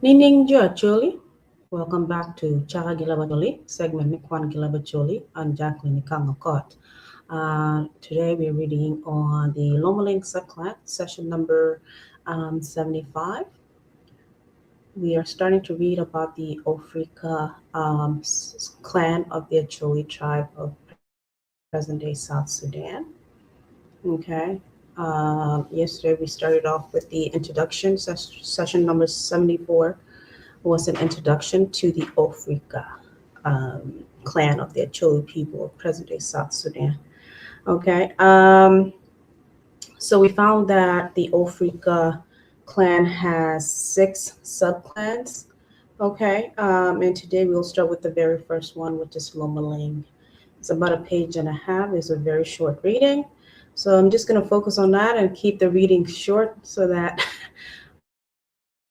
Nining Jo Acholi, welcome back to Caka gi Leb Acholi, segment me Kwan gi Leb Acholi. I'm Jacqueline Ikangokot. Today we're reading on the Lomaling subclan, session number 75. We are starting to read about the Ofrika clan of the Acholi tribe of present-day South Sudan. Okay. Yesterday we started off with the introduction. Session number 74 was an introduction to the Ofrika clan of the Acholi people of present-day South Sudan. Okay. So we found that the Ofrika clan has 6 subclans. Okay. And today we'll start with the very first one, which is Lomaling. It's about a page and a half. It's a very short reading. So I'm just going to focus on that and keep the reading short so that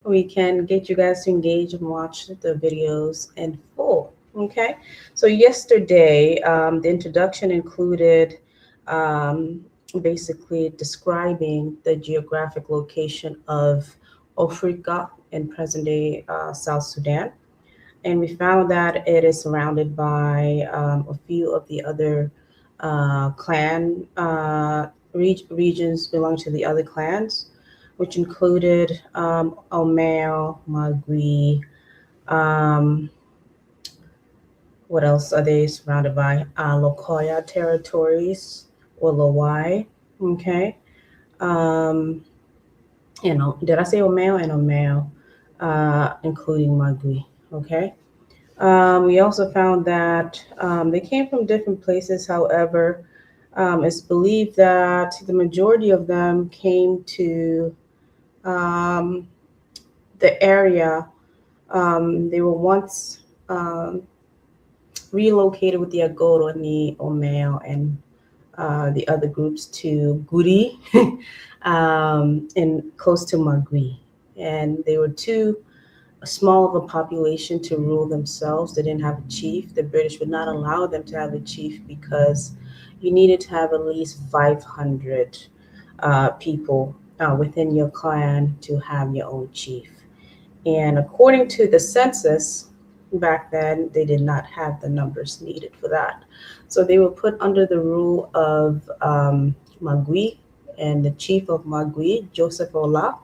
we can get you guys to engage and watch the videos in full. Okay. So yesterday, the introduction included basically describing the geographic location of Ofrika in present-day South Sudan. And we found that it is surrounded by a few of the other clan regions belong to the other clans, which included Omeo, Magui. What else are they surrounded by? Lokoya territories or Lowai. Okay. Did I say Omeo and Omeo, including Magui? Okay. We also found that they came from different places. However, it's believed that the majority of them came to the area. They were once relocated with the Agoro and the Omeo and the other groups to Guri and close to Magui. And they were too small of a population to rule themselves. They didn't have a chief. The British would not allow them to have a chief because you needed to have at least 500 people within your clan to have your own chief. And according to the census back then, they did not have the numbers needed for that. So they were put under the rule of Magui and the chief of Magui, Joseph Ola.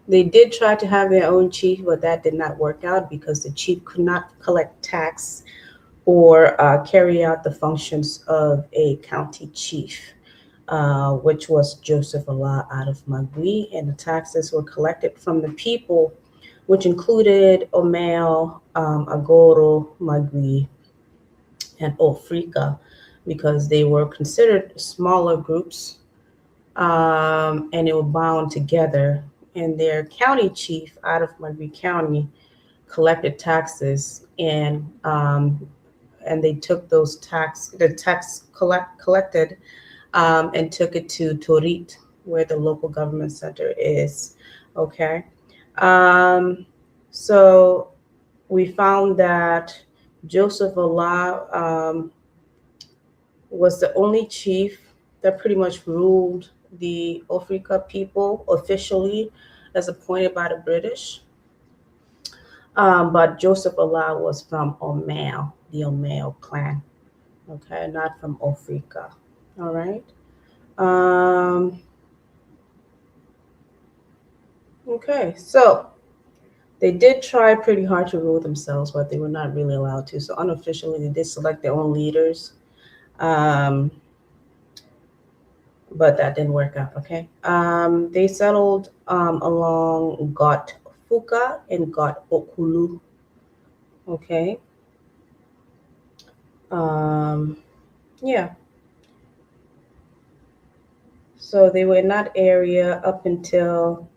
They did try to have their own chief, but that did not work out because the chief could not collect tax or carry out the functions of a county chief, which was Joseph Ola out of Magui. And the taxes were collected from the people, which included Omeo, Agoro, Magui, and Ofrika, because they were considered smaller groups, and they were bound together. And their county chief out of Magui County collected taxes, and they took those tax, the tax collected, and took it to Torit, where the local government center is. Okay. So we found that Joseph Ola was the only chief that pretty much ruled the Ofrika people officially as appointed by the British. But Joseph Ola was from Omeo, the Omeo clan, okay, not from Ofrika, all right? Okay, so they did try pretty hard to rule themselves, but they were not really allowed to. So unofficially, they did select their own leaders. But that didn't work out, okay? They settled along Got Fuka and Got Okulu, okay? Yeah. So they were in that area up until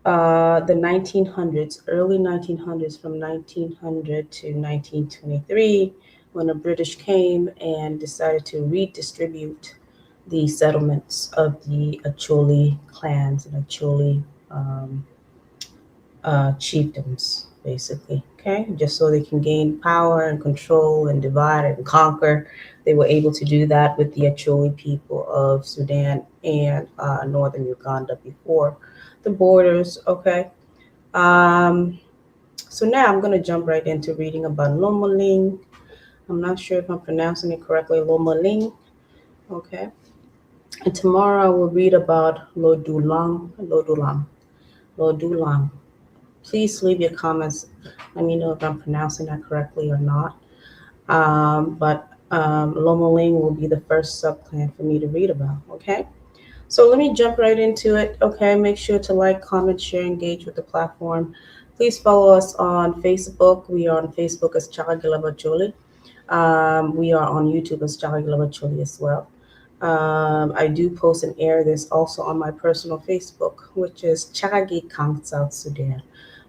the 1900s, early 1900s, from 1900 to 1923, when the British came and decided to redistribute the settlements of the Acholi clans and Acholi chiefdoms, basically, okay? Just so they can gain power and control and divide and conquer. They were able to do that with the Acholi people of Sudan and northern Uganda before the borders, okay? So now I'm going to jump right into reading about Lomoling. I'm not sure if I'm pronouncing it correctly, Lomoling. Okay. And tomorrow I will read about Lodulang. Lodulang. Lodulang. Please leave your comments. Let me know if I'm pronouncing that correctly or not. But Lomoling will be the first subclan for me to read about. Okay. So let me jump right into it. Okay. Make sure to like, comment, share, engage with the platform. Please follow us on Facebook. We are on Facebook as Chaka Acholi. We are on YouTube as Chaka Acholi as well. I do post and air this also on my personal Facebook, which is Chagagi Kang South Sudan.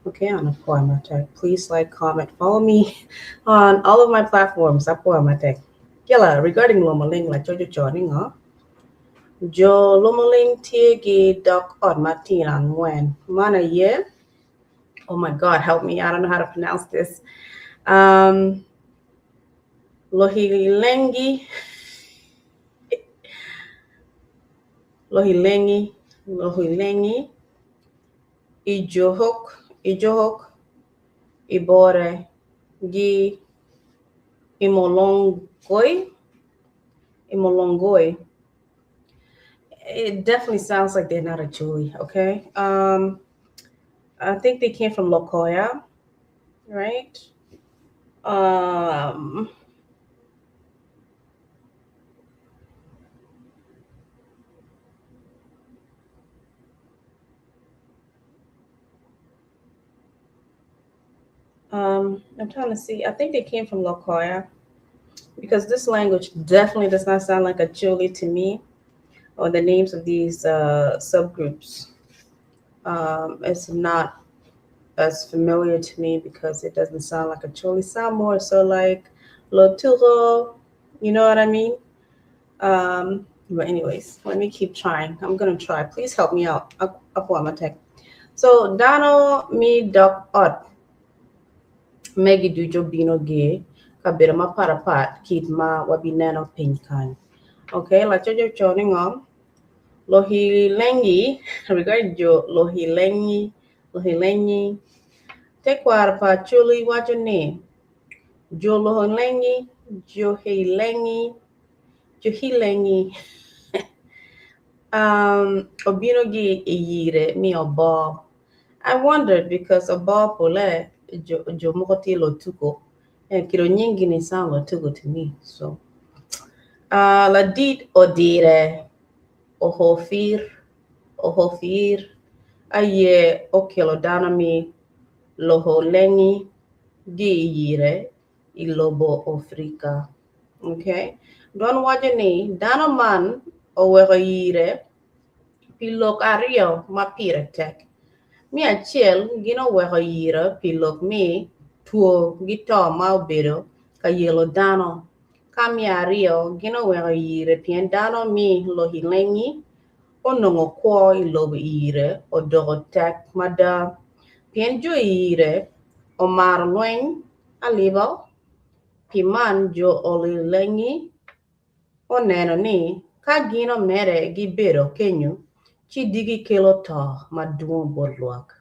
Okay, on Apoa. Please like, comment, follow me on all of my platforms. Apoa Matek. Yala, regarding Lomoling, like Jojo Joning, Jo Lomoling Tiegi Dok Od Matina Ngwen. Mana ye. Oh my God, help me. I don't know how to pronounce this. Lohilengi. Lohilengi. Lohilengi. Ijohok. Ijohok. Ibore. Gi. Imolongoi. Imolongoi. It definitely sounds like they're not Acholi, okay? I think they came from Lokoya, right? I'm trying to see. I think they came from Lokoya because this language definitely does not sound like Acholi to me, or the names of these subgroups. It's not as familiar to me because it doesn't sound like Acholi. Sound more so like Loturo, you know what I mean? But anyways, let me keep trying. I'm gonna try. Please help me out. So dano mi dok ot megi ducu bino gi kabedo mapat pat kit ma wabineno piny kany. Okay, laco jo ni ngo Lohilengi regarding jo Lohilengi Lohilengi tekwaro pa Acholi waco ni jo Lohilengi Johilengi Johilengi obino gi iyire mi obo. I wondered because obo pole jo jo moko tye Lotuko and kiro nyingi ni sound Lotuko to me. So ladit odire ohofir ohofir aye okelo dano mi Loholengi gi iyire i lobo Afrika. Okay. Don waco ni dano man oweko yire pi lok aryo ma pire tek. Mi acel gin oweko yire pi lok mi two gi to ma obedo ka yelo dano. Ka mi aryo gin oweko yire pien dano mi Lohilengi onongo kwo i lobo ire odoko tek mada. Pien jo ire omaro lweny alibo pi man jo Oloilengi oneno ni ka gin omede gibedo kenyo ci digi kelo to madwong bot lwak.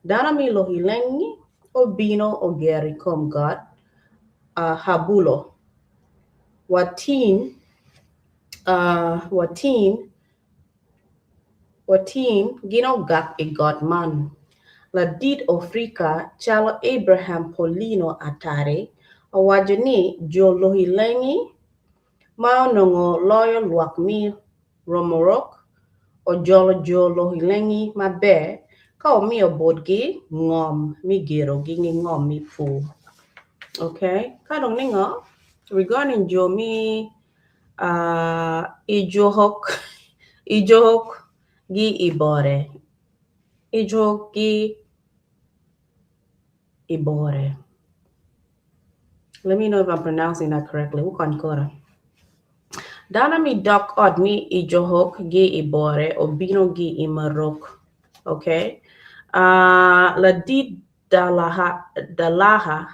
Dano mi Lohilengi obino ogero i kom got Habulo. Watin watin watin gin ogak i got man. Ladit Afrika calo Abraham Paulino Atare owaco ni jo Lohilengi ma onongo loyo lwak mi Romorok ojolo jo Lohilengi maber ka omiyo botgi ngom mi gerogi ki ngom mi pur. Okay, ka dong ni ngo regarding jo mi Ijohok Ijohok gi Ibore Ijohok gi Ibore. Let me know if I'm pronouncing that correctly. Wukony kora. Dano mi dok ot mi Ijohok gi Ibore obino gi Imarok. Okay. Ladit Dalaha Dalaha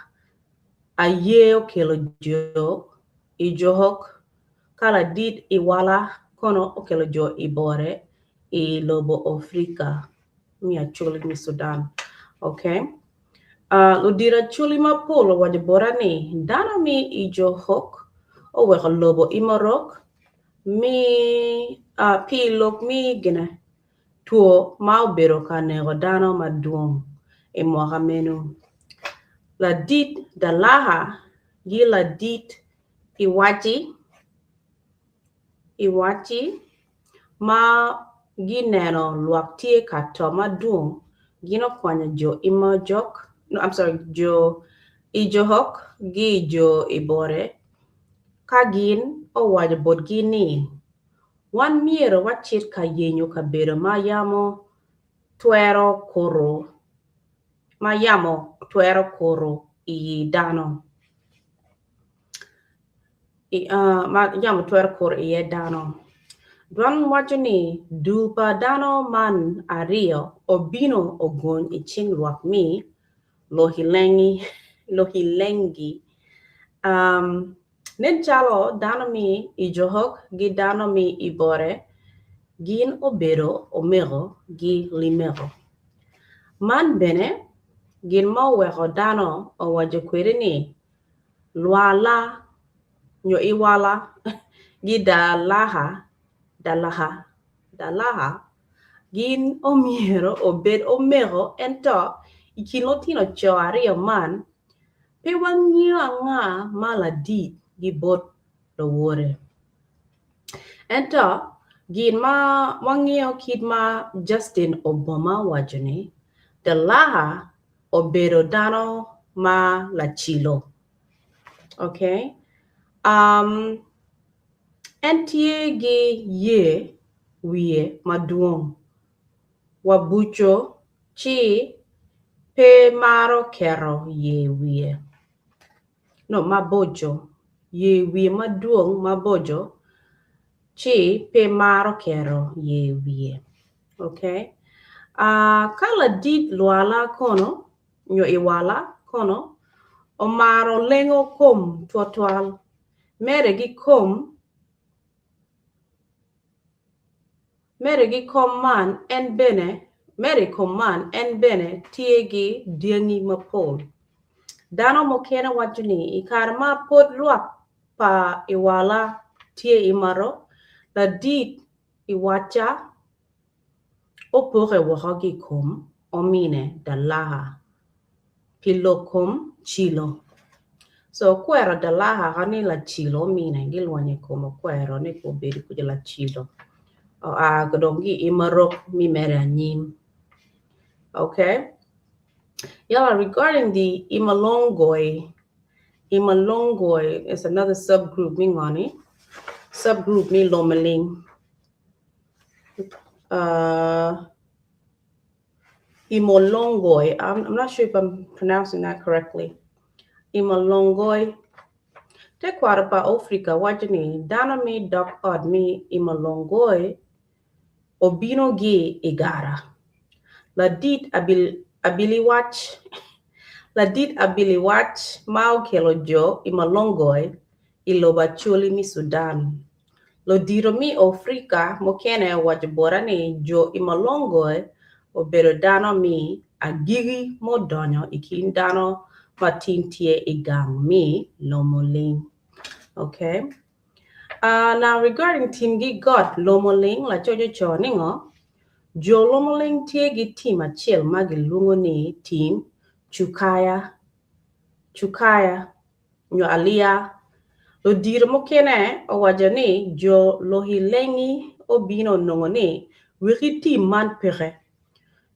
aye okelo jo Ijohok ka ladit Iwala kono okelo jo Ibore i lobo Afrika mi Acholi mi Sudan. Okay. Uh, ludito Acholi mapol owaco bota ni dano mi Ijohok oweko lobo Imorok mi uh, pi lok mi gine two ma obedo ka neko dano madwong i mwaka meno. Ladit Dalaha gi ladit Iwaci Iwaci ma gineno lwak tye ka to madwong, gin okwanyo jo Imojok, no, I'm sorry, jo Ijohok gi jo Ibore, ka gin owaco botgi ni, Wan myero wacit ka yenyo kabedo ma yamo twero kuro, ma yamo twero kuro iyi dano. Ma yamo twero kuro iye dano. Dwan waco ni dul pa dano man aryo obino ogony i cing lwak mi Lohilengi. Nen calo dano mi Ijohok ki dano mi Ibore gin obedo omego ki limego. Man bene gin ma oweko dano owaco kwede ni Lwala nyo Iwala gi Dalaha, Dalaha, Dalaha gin omyero obed omego ento i kin lutino co aryo man pe wangeyo anga ma ladit gi bot lowore. Ento gin ma wangeyo kit ma Justin Obama owaco ni Dalaha obedo dano ma lacilo. Okay. Um, en tye gi yer wiye madwong wa buco ci pe maro keto yer wiye. No, maboco. Yer wiye madwong maboco ci pe maro keto yer wiye. Okay. Uh, ka ladit lwala kono nyo iwala kono omaro lengo kom twatwal, mere gi kom mere gi kom man en bene mere i kom man en bene tye gi dyangi mapol. Dano mukene waco ni i kare ma pwod lwak pa iwala tye i mato, ladit Iwacca opoke woko ki i kom omine Dalaha pi lok kom cilo. So okwero Dalaha ka ni lacilo omine gilwonyo i kom okwero ni obedo kuca lacilo oa dong ki i Marok mi mere anyim. Okay. Yeah, regarding the Imalongoi, Imalongoi is another subgroup mi ngoni, subgroup mi Lomaling. Uh, Imolongoi, I'm, I'm not sure if I'm pronouncing that correctly. Imolongoi. Tekwaro pa Afrika waco ni dano mi dok ot mi Imolongoi obino gi i gara. Ladit abil, abiliwac Ladit Abiliwac ma okelo jo i Malongoi i lobo Acholi me Sudan. Ludito me Afrika mukene owaco bota ni jo i Malongoi obedo dano me agiki mudonyo i kin dano ma tin tye i gang me Lomoling. Okay. Uh, now regarding timgi got Lomoling, lacoc oco ni ngo? Jo Lomoling tye gi tim acel ma gilwongo ni tim Cukaya, Cukaya, nyo Aliya. Ludito mukene owaco ni jo Lohilengi obino onongo ni wiki tim man peke.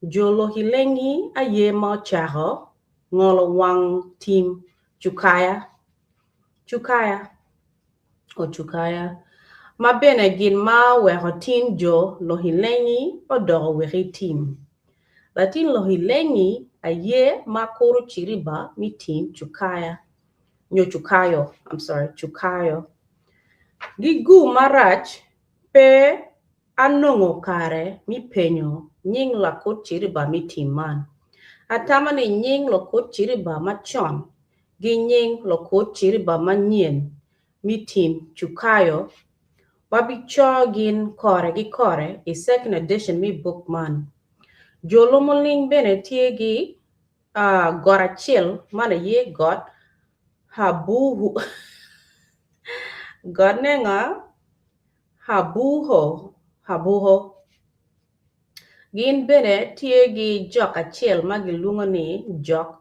Jo Lohilengi aye ma ocako ngolo wang tim Cukaya, Cukaya. Ocukaya, ma bene gin ma oweko tin jo Lohilengi odoko weki tim. Latin Lohilengi aye ma kuro ciriba mi tim Cukaya, nyo Cukayo, I'm sorry, Cukayo. Gi gum marac pe anongo kare mi penyo nying lakut ciriba mi tim man. Atamo ni nying lokut ciriba macon gi nying lokut ciriba manyen mi tim Cukayo wabico gin kore ki kore i second edition mi buk man. Jo Lomoling bene tye gi. Got acel, man aye got Habuhu. Got ne nga? Habuho, Habuho. Gin bene tye ki jok acel ma gilwongo ni jok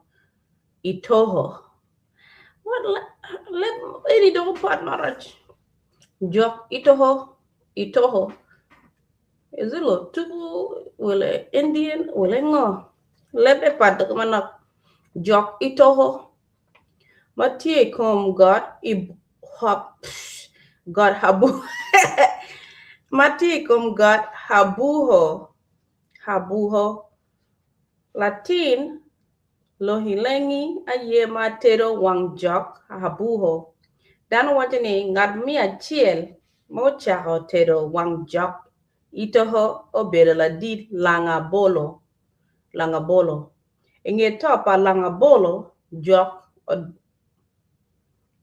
Itoho. What leb eni dong opat marac. Jok Itoho, Itoho. Is it Lotuku, wele Indian, wele ngo? Lebbe pat dok manok. Jok Itoho ma tye i kom got got Habu ma tye i kom got Habuho, Habuho. Latin Lohilengi aye ma tedo wang jok Abuho. Dano waco ni ngat me acel ma ocako tedo wang jok Itoho obedo ladit Langa Bolo. Langa Bolo. I nge to pa Langa Bolo, jok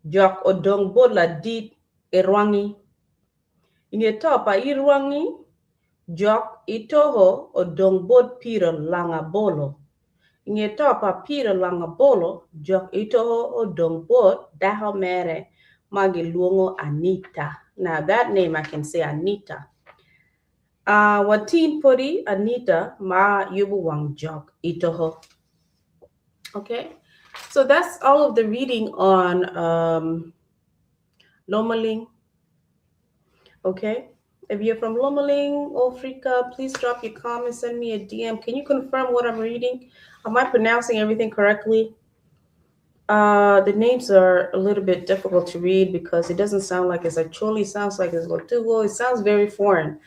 jok odong bot ladit Irwangi. I nge to pa Irwangi, Jok Itoho odong bot Peter Langa Bolo. I nge to pa Peter Langa Bolo, Jok Itoho odong bot dako mere ma gilwongo Anita. Now that name I can say Anita. Uh, watin podi Anita ma yubo wang Jok Itoho. Okay, so that's all of the reading on Lomaling. Okay. If you're from Lomaling, Africa, please drop your comment, send me a DM. Can you confirm what I'm reading? Am I pronouncing everything correctly? The names are a little bit difficult to read because it doesn't sound like it's Acholi, it sounds like it's Lotugo. It sounds very foreign.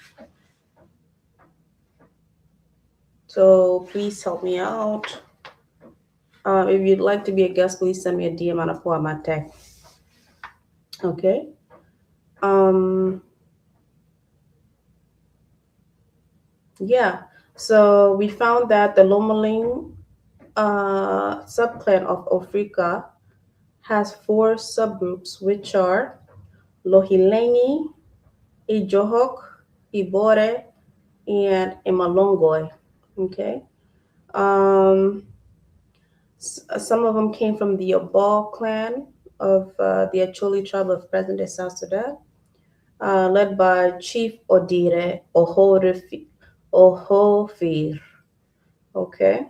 So please help me out. If you'd like to be a guest, please send me a DM on a Mate. Okay. Yeah. So we found that the Lomaling subclan of Africa has 4 subgroups, which are Lohilengi, Ijohok, Ibore, and Imalongoi. Okay. Some of them came from the Obal clan of the Acholi tribe of present-day South Sudan, led by Chief Odire Ohofir. Okay.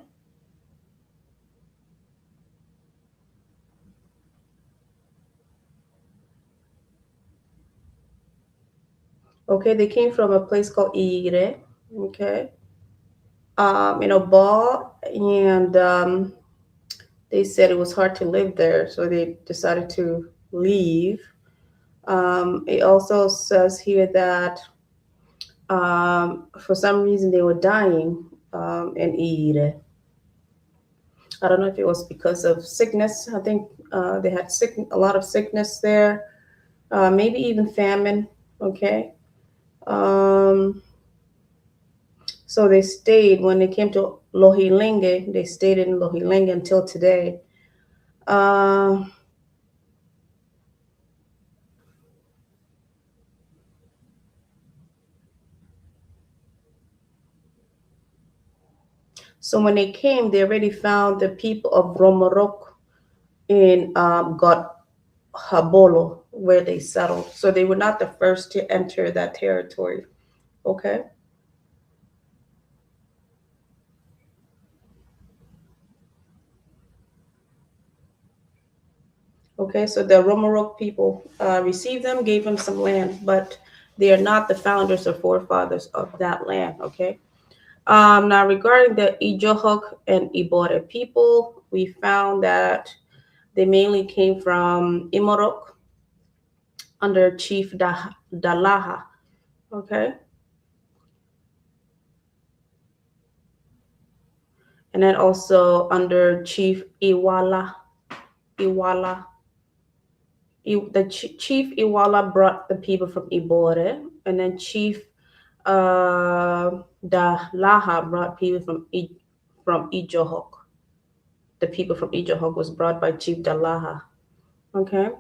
Okay, they came from a place called Ire, okay, in Obal, and they said it was hard to live there, so they decided to leave. It also says here that for some reason they were dying in Ire. I don't know if it was because of sickness. I think they had a lot of sickness there, maybe even famine. Okay. So they stayed, when they came to Lohilenge, they stayed in Lohilenge until today. So when they came, they already found the people of Romorok in Got Habolo, where they settled. So they were not the first to enter that territory. Okay. Okay, so the Romorok people received them, gave them some land, but they are not the founders or forefathers of that land, okay? Now, regarding the Ijohok and Ibore people, we found that they mainly came from Imorok under Chief Dalaha, okay? And then also under Chief Iwala. Iwala. The Chief Iwala brought the people from Ibore, and then Chief Dalaha brought people from Ijohok. The people from Ijohok was brought by Chief Dalaha. Okay.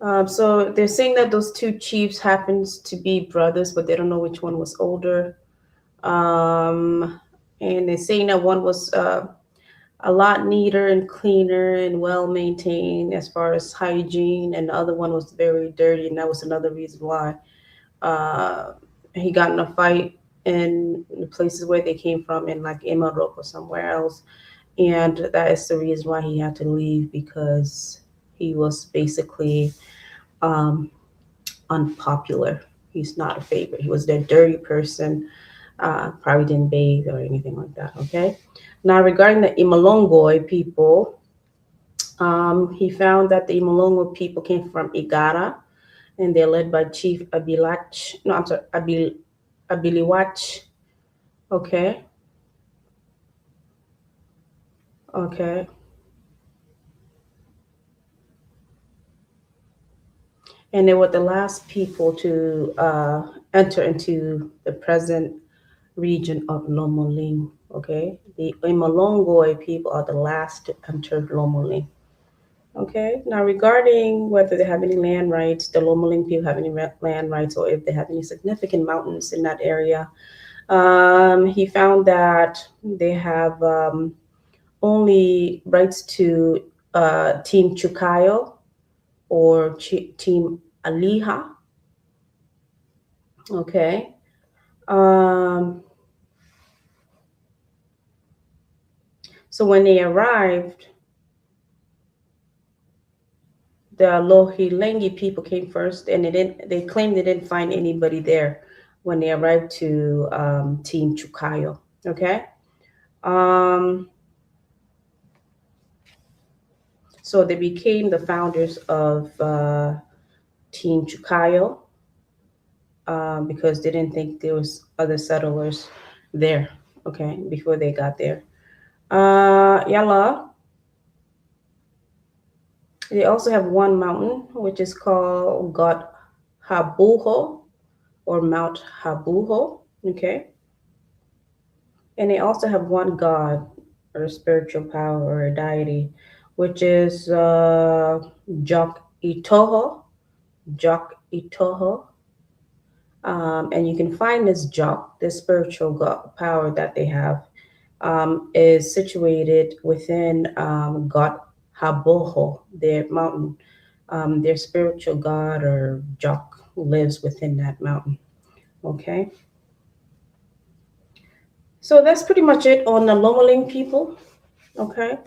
So they're saying that those two chiefs happens to be brothers, but they don't know which one was older. And they're saying that one was a lot neater and cleaner and well maintained as far as hygiene, and the other one was very dirty, and that was another reason why he got in a fight in the places where they came from, in like Imarok or somewhere else. And that is the reason why he had to leave, because he was basically unpopular. He's not a favorite. He was a dirty person, probably didn't bathe or anything like that. Okay. Now, regarding the Imolongoi people, he found that the Imolongoi people came from Igara, and they're led by Chief Abilach. No, I'm sorry, Abiliwach. Okay. Okay. And they were the last people to enter into the present region of Lomoling. Okay. The Imolongoi people are the last to enter Lomoling. Okay. Now, regarding whether they have any land rights, the Lomoling people have any land rights, or if they have any significant mountains in that area, he found that they have only rights to Team Chukayo or Team Aliha. Okay. So when they arrived, the Lohilenghi people came first, and they didn't. They claimed they didn't find anybody there when they arrived to Team Chukayo. Okay. So they became the founders of Team Chukayo because they didn't think there was other settlers there. Okay, before they got there. Yalla. They also have one mountain, which is called God Habuho or Mount Habuho. Okay. And they also have one god or spiritual power or a deity, which is Jok Itoho. Jok Itoho. And you can find this Jok, this spiritual god, power that they have, is situated within God Haboho, their mountain. Their spiritual god or Jok lives within that mountain. Okay. So that's pretty much it on the Lomoling people. Okay.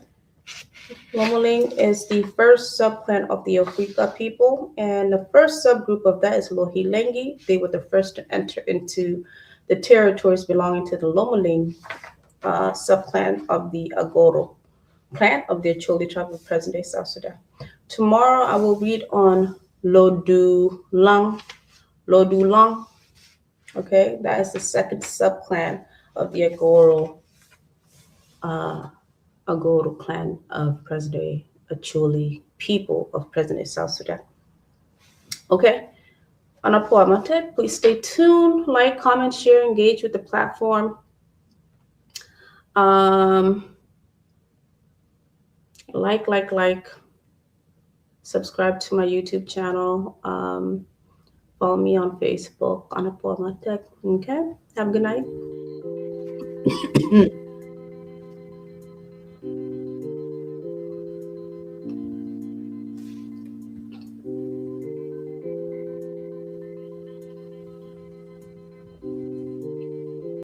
Lomoling is the first subclan of the Okrika people, and the first subgroup of that is Lohilenghi. They were the first to enter into the territories belonging to the Lomoling subclan of the Agoro clan of the Acholi tribe of present-day South Sudan. Tomorrow I will read on Lodulang. Lodulang. Okay, that is the second subclan of the Agoro clan of present-day Acholi people of present-day South Sudan. Okay, Anapo, please stay tuned, like, comment, share, engage with the platform. Like, subscribe to my YouTube channel, follow me on Facebook, Anapo. Okay, have a good night.